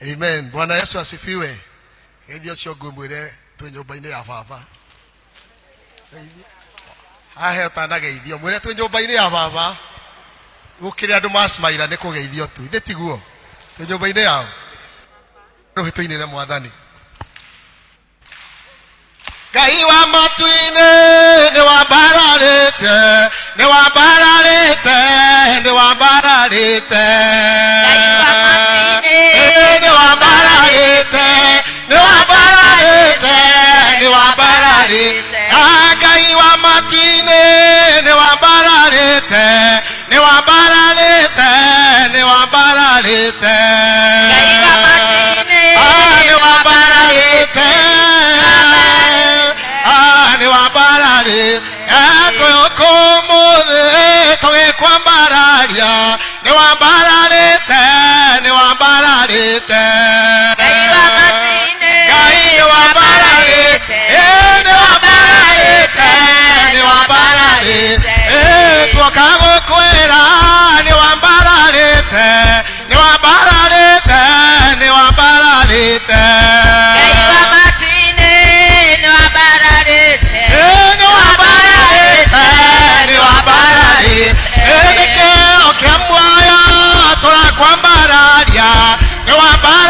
Amen. Bwana Yesu asifiwe. Geithia ũcio ũngĩ ũmwĩre twĩ nyũmba-inĩ ya baba. Geithia. Hahe ũtanageithio mwĩre twĩ nyũmba-inĩ ya baba. Gũkĩrĩ andũ macimaira nĩ kũgeithio tu. Ithe tiguo? Twĩ nyũmba-inĩ yao. Rũhĩ tũinĩre Mwathani. Ngai wa matu-inĩ nĩ wambararĩte, nĩ wambararĩte, nĩ wambararĩte. Ngai wa matu-inĩ, Ĩ, nĩ wambararĩte, nĩ wambararĩte, nĩ wambararĩte. Ah, Ngai wa matu-inĩ nĩ wambararĩte, nĩ wambararĩte, nĩ wambararĩte. Ngai wa matu-inĩ, Ah, nĩ wambararĩte. Ah, nĩ wambararĩte. Tũkũmũthĩ tũgĩkwambararia, nĩ wambararĩte, nĩ wambararĩte. Ngai wa matu-inĩ, Ngai nĩ wambararĩte. Ĩ, nĩ wambararĩte, nĩ wambararĩte. Ĩ, tuoka gũkwĩra nĩ wambararĩte, nĩ wambararĩte, nĩ wambararĩte. Ngai wa matu-inĩ, nĩ wambararĩte. Ĩ, nĩ wambararĩte, nĩ wambararĩte. Ĩ, nĩ kĩo kĩa muoyo tũrakwambararia, nĩ wambararĩte.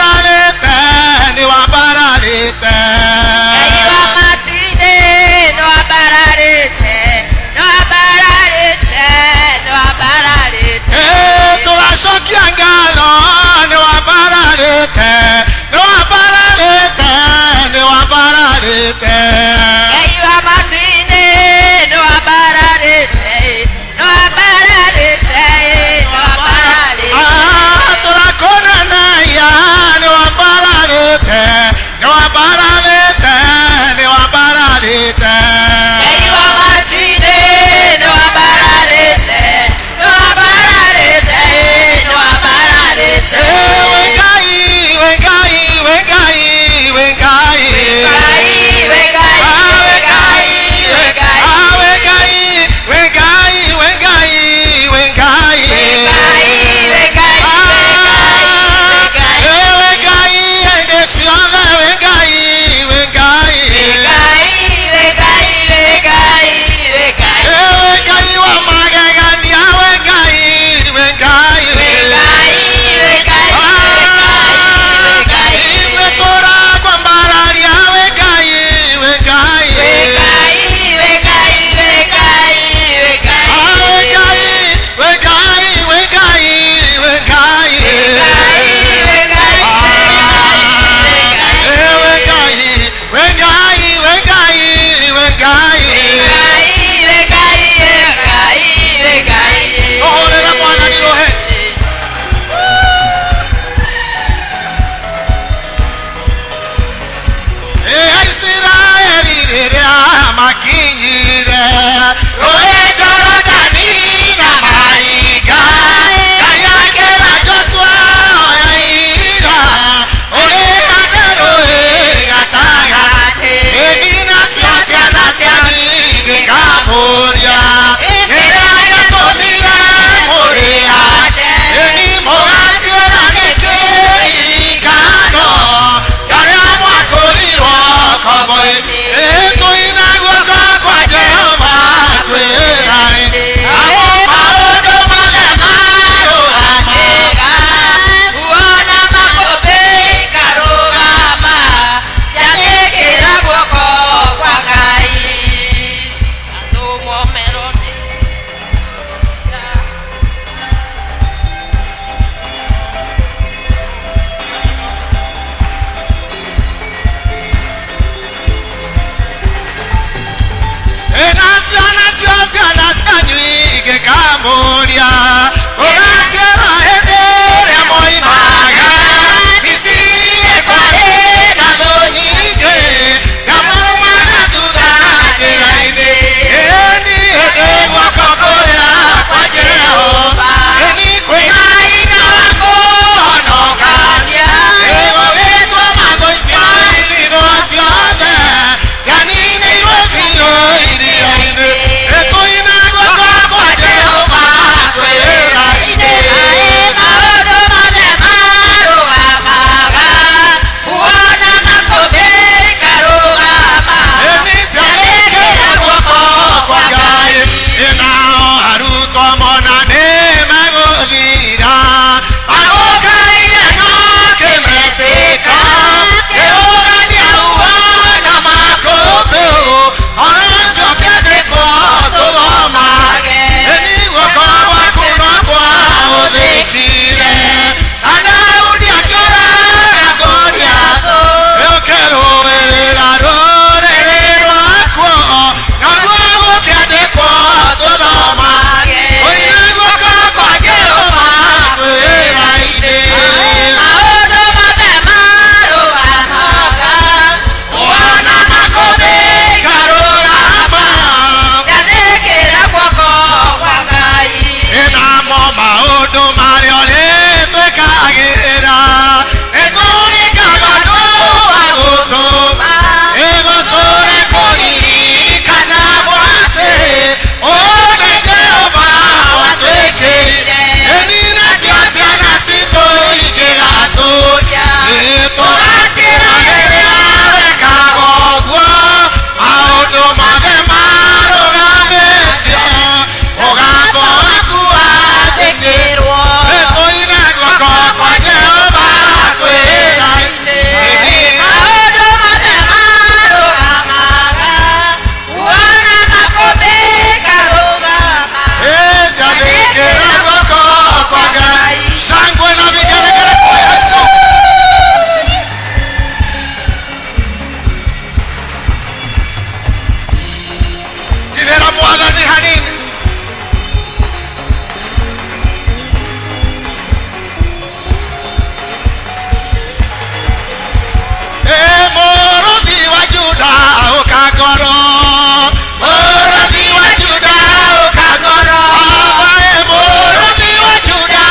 ngoro. Mũrũthi wa Juda ũka ngoro. Baba ĩ mũrũthi wa Juda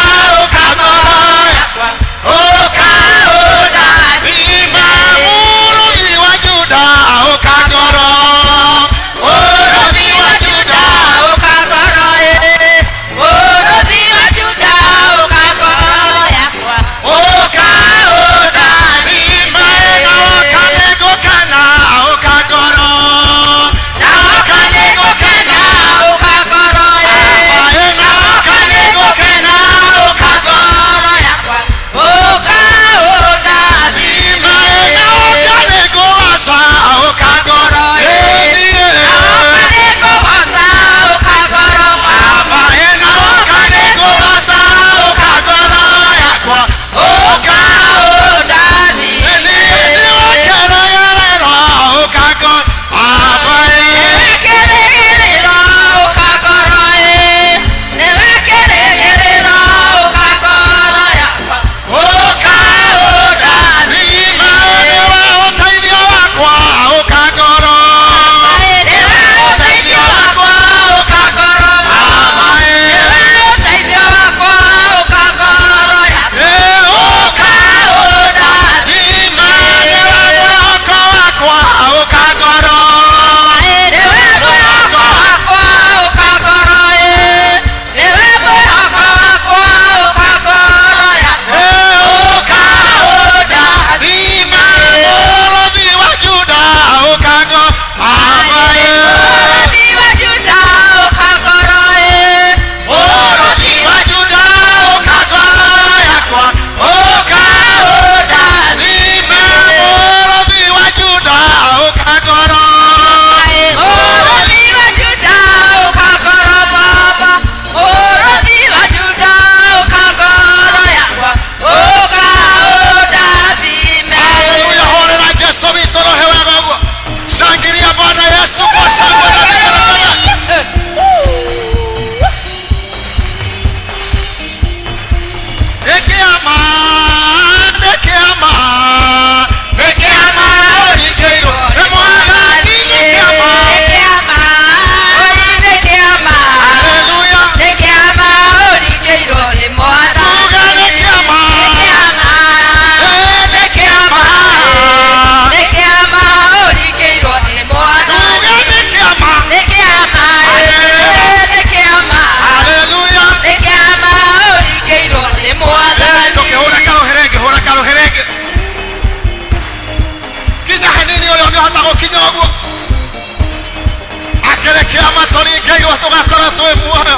ũka ngoro yakwa. Ũka ũndathime. Mũrũthi wa Juda ũka ngoro. Mũrũthi wa Juda ũka ngoro ĩ. Mũrũthi wa Juda ũka ngoro yakwa. Ũka ũndathime. Na woka nĩngũkena ũka ngoro. Na woka nĩngũkena Ũka ngoro ĩ. Baba ĩ na woka nĩngũkena ũka ngoro. Ngoro yakwa. Ũka ũndathime. Thime na woka nĩngũgoca ũka ngoro. Ĩ niĩ. Ũka nĩngũgoca ũka ngoro. Baba ĩ na woka nĩngũgoca ũka ngoro yakwa. Ũka Ũndathime. niĩ nĩwe kĩrĩgĩrĩro ũka ngoro. Baba ĩ. Nĩwe kĩrĩgĩrĩro ũka ngoro ĩ. Nĩwe kĩrĩgĩrĩro ũka ngoro yakwa. Ũka ũndathime nĩwe ũteithio wakwa ũka ngoro. Nĩwe ũteithio wakwa ũka ngoro. Baba ĩ. Nĩwe ũteithio wakwa ũka ngoro yakwa. Ĩ ũka ũndathime nĩwe mwĩhoko wakwa ũka ngoro. Nĩwe mwĩhoko wakwa ũka ngoro ĩ. Nĩwe mwĩhoko wakwa ũka ngoro yakwa. Ĩ ũka ũndathime mũrũthi wa Juda ũka ngoro. Baba ĩ. Mũrũthi wa Juda ũka ngoro ĩ. Mũrũthi wa Juda ũka ngoro yakwa. Ũka ũndathime mũrũthi wa Juda ũka ngoro. Mũrũthi wa Juda ũka ngoro baba. Mũrũthi wa Juda ũka ngoro yakwa. Ũka ũndathime. Haleluya, horera Jesu witũ rohe wega ũguo. Shangilia Bwana Yesu kwa shangwe na vigelegele. Nĩ kĩama, nĩ kĩama, nĩ kĩama ũringĩirwo nĩ Mwathani, nĩ kĩama. Nĩ kĩama, nĩ kĩama. Haleluya, Nĩ kĩama ũringĩirwo nĩ Mwathani. tuga nĩ kĩama. Nĩ kĩama, Ĩ nĩ kĩama, nĩ kĩama ũringĩirwo nĩ Mwathani. tuga nĩ kĩama. Nĩ kĩama, nĩ kĩama. Haleluya. Nĩ kĩama ũringĩirwo nĩ Mwathani. Ndũkĩhũre karũhĩrĩngĩ, hũra karũhĩrĩngĩ. Kinya hanini ũrĩa ũngĩhota gũkinya ũguo. Akĩrĩ kĩama tũringĩirwo tũgakorwo twĩ muoyo.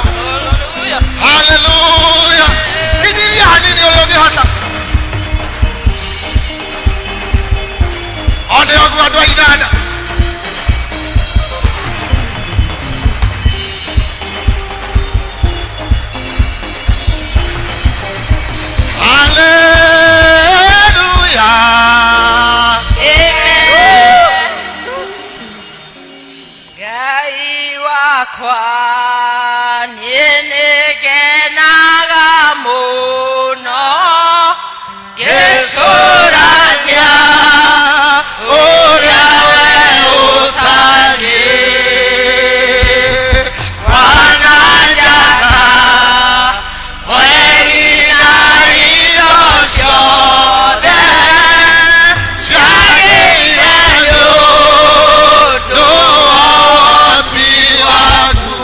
Hallelujah. Haleluya. Kinyithia hanini ũrĩa ũngĩhota. One ũguo andũ a Ithanda. Haleluya. Amen. Ngai wakwa niĩ nĩngenaga mũno ngĩcũrania Ũrĩa we ũtariĩ. Bwana njata, mweri na indo ciothe ciagĩrĩire nĩ ũndũ wa ũhoti waku.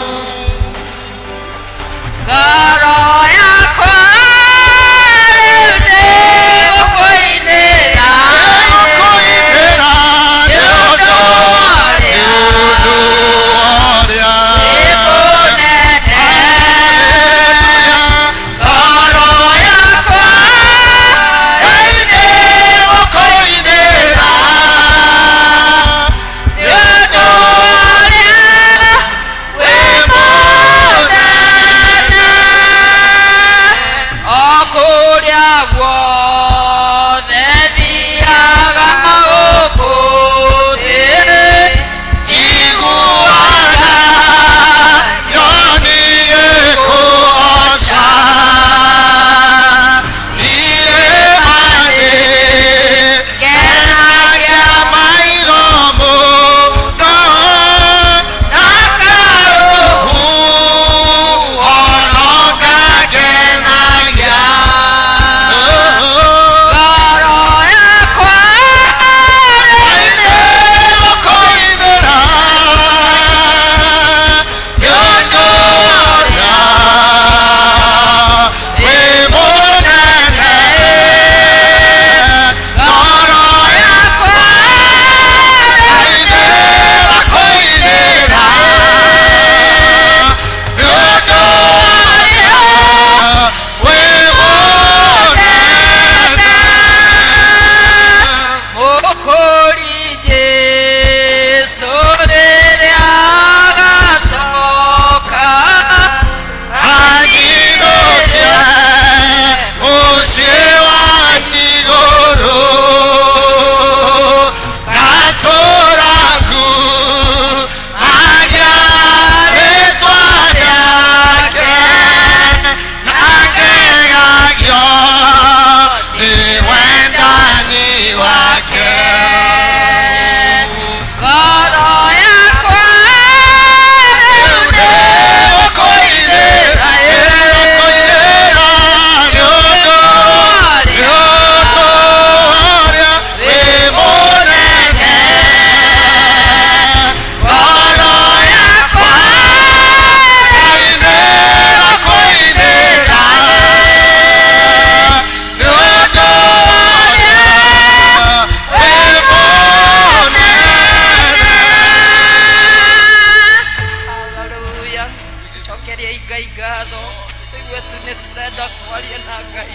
Ngai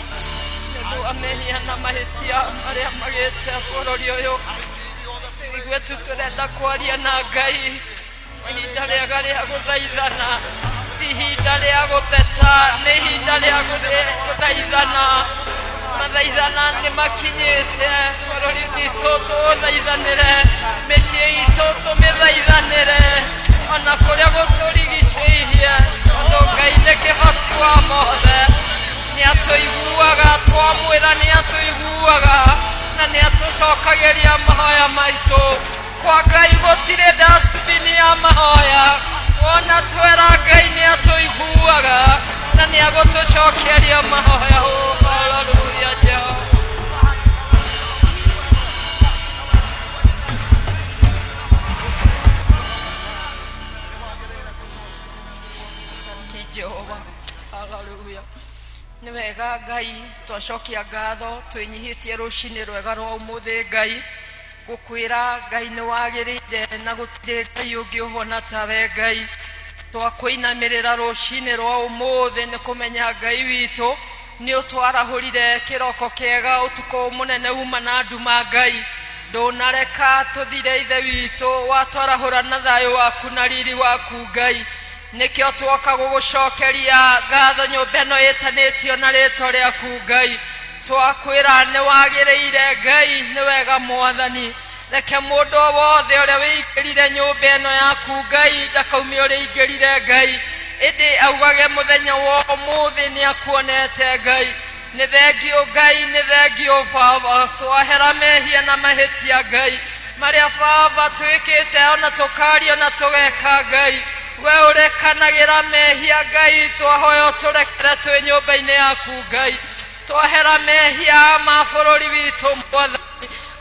nĩ ũndũ wa mehia na mahĩtia marĩa magĩte bũrũri ũyũ. Tũigue tu tũrenda kwaria na Ngai, ihinda rĩega rĩa gũthaithana, ti ihinda rĩa gũteta, nĩ ihinda rĩa gũthaithana. Mathaithana nĩ makinyĩte bũrũri witũ, tũthaithanĩre mĩciĩ itũ, tũmĩthaithanĩre ona kũrĩa gũtũrigicĩirie, tondũ Ngai nĩ kĩhoti wa mothe. Nĩ atũiguaga twamwĩra, nĩ atũiguaga na nĩ atũcokagĩria mahoya maitũ. Kwa Ngai gũtirĩ dustbin ya mahoya, wona twera Ngai nĩ atũiguaga na nĩ agũtũcokeria mahoya. Oh, hallelujah, Jehova. Asante Jehova. Hallelujah. Nĩ wega Ngai, twacokia ngatho twĩnyihĩtie rũcinĩ rwega rwa ũmũthĩ Ngai, gũkwĩra Ngai nĩ wagĩrĩire na gũtirĩ Ngai ũngĩ ũhona tawe Ngai. Twakũinamĩrĩra rũcinĩ rwa ũmũthĩ nĩ kũmenya Ngai witũ nĩ ũtwarahũrire kĩroko kĩega ũtukũ mũnene uma na nduma Ngai. Ndũnareka tũthire Ithe witũ, watwarahũra na thayũ waku na riri waku Ngai. Nĩkĩo twoka gũgũcokeria ngatho nyũmba ĩno ĩtanĩtio na rĩtwa rĩaku Ngai. Twakwĩra nĩ wagĩrĩire Ngai, nĩ wega Mwathani. Reke mũndũ o wothe ũrĩa wĩingĩrire nyũmba ĩno yaku Ngai ndakaume ũrĩa aingĩrire Ngai, ĩndĩ augage mũthenya wa ũmũthĩ nĩ akuonete Ngai. Nĩ thengiũ Ngai, nĩ thengiũ Baba, twahera mehia na mahĩtia Ngai marĩa Baba twĩkĩte ona tũkaria ona tũgeka Ngai. We ũrekanagĩra mehia Ngai, twahoya ũtũrekere twĩ nyũmba-inĩ yaku Ngai. Twahera mehia ma bũrũri witũ Mwathani,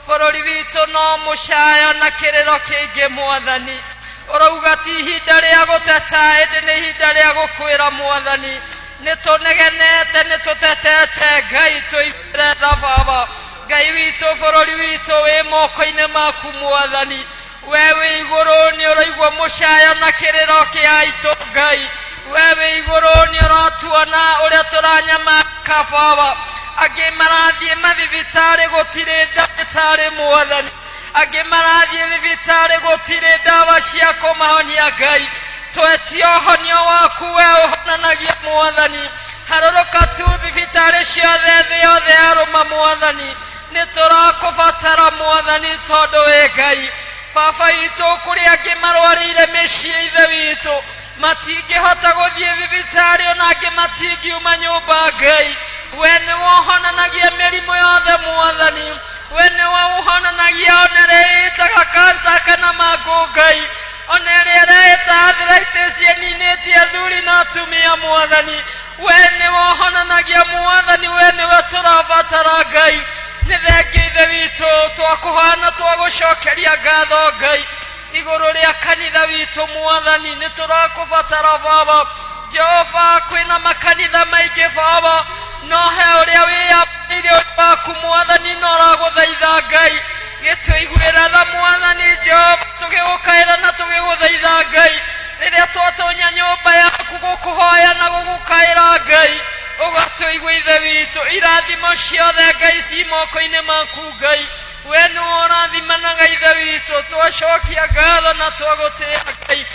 bũrũri witũ no mũcayo na kĩrĩro kĩingĩ Mwathani. Ũrauga ti ihinda rĩa gũteta, ĩndĩ nĩ ihinda rĩa gũkwĩra Mwathani nĩ tũnegenete, nĩ tũtetete Ngai, tũiguĩre tha Baba. Ngai witũ, bũrũri witũ wĩ moko-inĩ maku Mwathani. We wĩ igũrũ nĩ ũraigua mũcayo na kĩrĩro kĩa aitũ Ngai. We wĩ igũrũ nĩ ũratuona ũrĩa tũranyamarĩka Baba. Angĩ marathiĩ mathibitarĩ gũtirĩ ndagĩtarĩ Mwathani, angĩ marathiĩ thibitarĩ gũtirĩ ndawa cia kũmahonia Ngai. Twetia ũhonio waku we ũhonanagia Mwathani. Harũrũka tu thibitarĩ ciothe thĩ yothe yarũma Mwathani. Nĩ tũrakũbatara Mwathani tondũ wĩ Ngai. Baba witũ, kũrĩ angĩ marwarĩire mĩciĩ Ithe witũ, matingĩhota gũthiĩ thibitarĩ ona angĩ matingiuma nyũmba Ngai. We nĩwe ũhonanagia mĩrimũ yothe Mwathani, we nĩwe ũhonanagia ona ĩrĩa ĩtaga kansa kana mangũ Ngai, ona ĩrĩa ĩreta arthritis ĩninĩtie athuri na atumia Mwathani. We nĩwe ũhonanagia Mwathani, we nĩwe tũrabatara Ngai. Nĩ thengiũ Ithe witũ, twakũhoya na twagũcokeria ngatho Ngai igũrũ rĩa kanitha witũ Mwathani. Nĩ tũrakũbatara Baba Jehova, kwĩna makanitha maingĩ Baba, no he ũrĩa wĩyamũrĩire ũrĩ waku Mwathani, na ũragũthaitha Ngai gĩtũiguĩra tha Mwathani Jehova, tũgĩgũkaĩra na tũgĩgũthaitha Ngai rĩrĩa twatonya nyũmba yaku gũkũhoya na gũgũkaĩra Ngai, ũgatũigua Ithe witũ. Irathimo ciothe Ngai ci moko-inĩ maku Ngai, we nĩwe ũrathimanaga Ithe witũ. Twacokia ngatho na twagũtĩĩa Ngai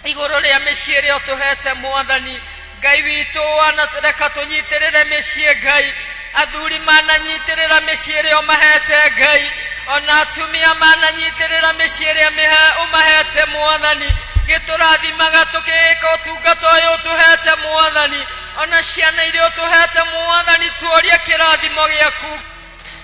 igũrũ rĩa mĩciĩ ĩrĩa ũtũhete Mwathani Ngai witũ. Wanatũreka tũnyitĩrĩre mĩciĩ Ngai, athuri mananyitĩrĩra mĩciĩ ĩrĩa ũmahete Ngai, ona atumia mananyitĩrĩra mĩciĩ ĩrĩa ũmahete Mwathani. Gĩtũrathimaga tũkĩĩka ũtungata ũyũ ũtũhete Mwathani, ona ciana iria ũtũhete Mwathani, tuorie kĩrathimo gĩaku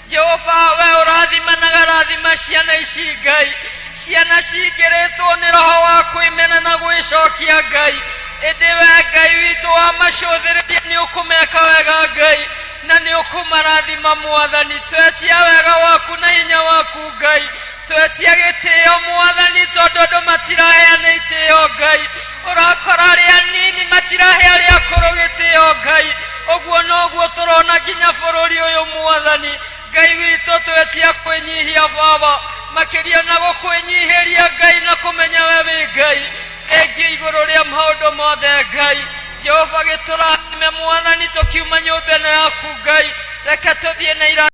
Jehova. We ũrathimanaga, rathima ciana ici Ngai, ciana cingĩrĩtwo nĩ roho wa kwĩmena na gwĩcokia Ngai, ĩndĩ we Ngai witũ wamacũthĩrĩria nĩ ũkũmeka wega Ngai, na nĩ ũkũmarathima Mwathani. Twetia wega waku na hinya waku Ngai, twetia gĩtĩo Mwathani, tondũ andũ matiraheana itĩo Ngai. Ũrakora arĩa anini matirahe arĩa akũrũ gĩtĩo Ngai. Ũguo noguo tũrona nginya bũrũri ũyũ Mwathani Ngai witũ. Twetia kwĩnyihia Baba, makĩria na gũkwĩnyihĩria Ngai na kũmenya we wĩ Ngai. Thengiũ igũrũ rĩa maũndũ mothe Ngai Jehova, gĩtũrathime. Tũrathime Mwathani tũkiuma nyũmba ĩno yaku Ngai. Reke tũthiĩ na ira.